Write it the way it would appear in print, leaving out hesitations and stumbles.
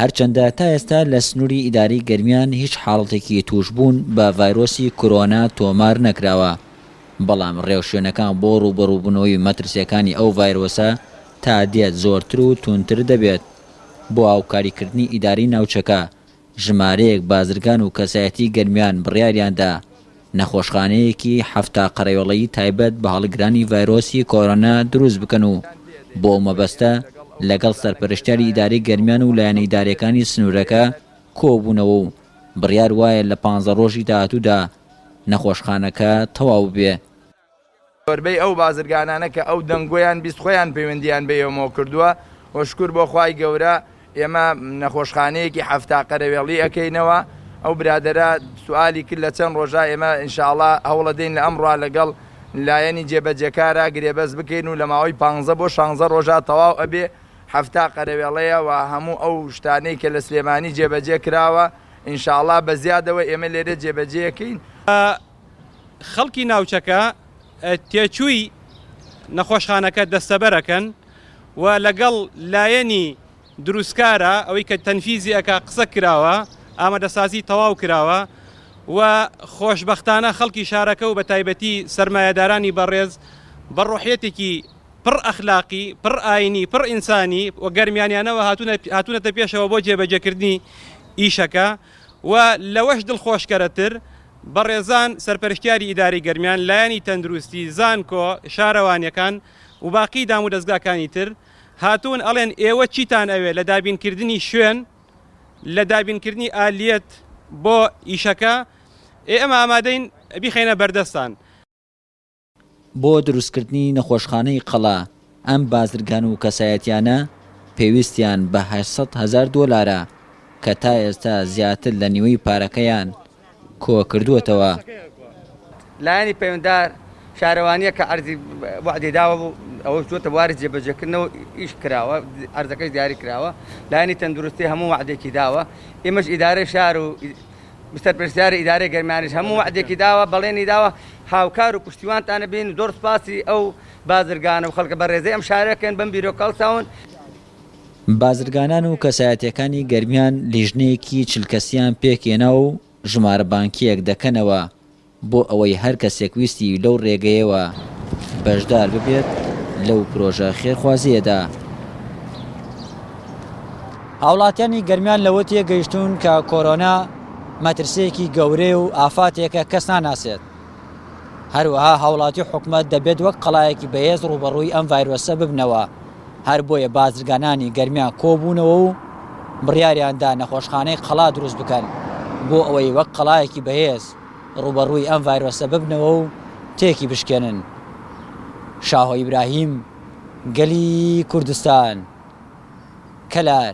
هەرچەندە تا ئێستا لە سنووری ئیدارەی گەرمیان هیچ حاڵەتێکی تووشبوون بە ڤایرۆسی کۆرۆنا تۆمار نەکراوە، بەڵام ڕێوشوێنەکان بۆ ڕووبەڕووبوونەوەی مەترسییەکانی ئەو ڤایرۆسە تا دێت زۆرتر و توندتر دەبێت. بۆ هاوکاریکردنی ئیدارەی ناوچەکە، ژمارەیەک بازرگان و کەسایەتی گەرمیان بڕیاریاندا نەخۆشخانەیەکی 70 قەرەوێڵەیی تایبەت بە هەڵگرانی ڤایرۆسی کۆرۆنا دروست بکەن و بۆ ئەو مەبەستە لەگەڵ سەرپەرشتیاری ئیدارەی گەرمیان و لایەنە ئیدارییەکانی سنوورەکە کۆبوونەوە و بڕیار وایە لە پانزە ڕۆژی داهاتوودا نەخۆشخانەکە تەواو ببێ. زۆربەی ئەو بازرگانانە کە ئەو دەنگۆیان 20 خۆیان پەیوەندیان بە ئێمەوە کردووە و شکر بۆ خوای گەورە ئێمە نەخۆشخانەیەکی 70 قەرەوێڵی ئەکەینەوە. ئەو برادەرە سوالی کرد لە چەند ڕۆژا ئێمە ئینشاءڵا هەوڵەدەین لە ئەمڕا لەگەڵ لایەنی جێبەجێکارا گرێبەست بکەین و لە ماوەی 15 بۆ 16 ڕۆژا تەواو ئەبێ. 70 قەرەوێڵەیە و هەموو ئەو شتانەی کە لە سلێمانی جێبەجێ کراوە ئینشاءڵا بە زیادەوە ئێمە لێرە جێبەجێەکەین. خەڵکی ناوچەکە تێچووی نەخۆشخانەکە دەستەبەرەکەن و لەگەڵ لایەنی دروستکارە ئەوەی کە تەنفیزی ئەکا قسە کراوە، ئامادەسازی تەواو کراوە و خۆشبەختانە خەڵکی شارەکە و بە تایبەتی سەرمایەدارانی بەڕێز بە ڕۆحیەتێکی پڕ ئەخلاقی، پڕ ئاینی، پڕ ئینسانی و گەرمیانیانەوە هاتوونەتە پێشەوە بۆ جێبەجێکردنی ئیشەکە و لەوەش دڵخۆشکەرەتر بەڕێزان سەرپەرشتیاری ئیدارەی گەرمیان، لایەنی تەندروستی، زانکۆ، شارەوانیەکان و باقی دامودەزگاکانی تر هاتوون ئەڵێن ئێوە چیتان ئەوێ لە دابینکردنی شوێن، لە دابینکردنی ئالیەت بۆ ئیشەکە، ئێمە ئامادەین بیخەینە بەردەستان. بۆ دروستکردنی نەخۆشخانەی قەڵا ئەم بازرگان و کەسایەتیانە پێویستیان بە 800 هەزار دۆلارە کە تا ئێستا زیاتر لە نیوەی پارەکەیان کۆکردووەتەوە. لایەنی پەیوەندار شارەوانییە کە عەرزی وەعدی داوە بوو ئەوەش چووەتە بواری جێبەجێکردنەوە ئیش کراوە عەرزەکەش دیاری کراوە لایەنی تەندروستی هەموو وەعدێکی داوە ئێمەش ئیدارەی شار و سەرپرسیاری ئیدارەی گەرمیانیش هەموو وەعدێکی داوە، بەڵێنی داوە هاوکار و پشتیوانتان بین، زۆر سوپاسی ئەو بازرگان و خەڵکە بەڕێزەی ئەم شارە کەن بەم بیرۆکە هەڵساون. بازرگانان و کەسایەتیەکانی گەرمیان لیژنەیەکی 40 کەسیان پێکهێنا و ژمارە بانکییەک دەکەنەوە بۆ ئەوەی هەر کەسێک ویستی لەو رێگەیەوە بەشدار ببێت لەو پرۆژە خێرخوازییەدا. هاوڵاتیانی گەرمیان لەوە تێگەیشتوون کە کۆرۆنا مەترسییەکی گەورەیە و ئافاتێکە کەس ناناسێت. هەروەها هاوڵاتی و حکومەت دەبێت وەک قەڵایەکی بەهێز ڕووبەڕووی ئەم ڤایرۆسە ببنەوە، هەر بۆیە بازرگانانی گەرمیان کۆبوونەوە و بڕیاریاندا نەخۆشخانەی قەڵا دروست بکەن بۆ ئەوەی وەک قەڵایەکی بەهێز ڕووبەڕووی ئەم ڤایرۆسە ببنەوە و تێکی بشکێنن. شاهۆ ئیبراهیم، گەلی کوردستان، کەلار.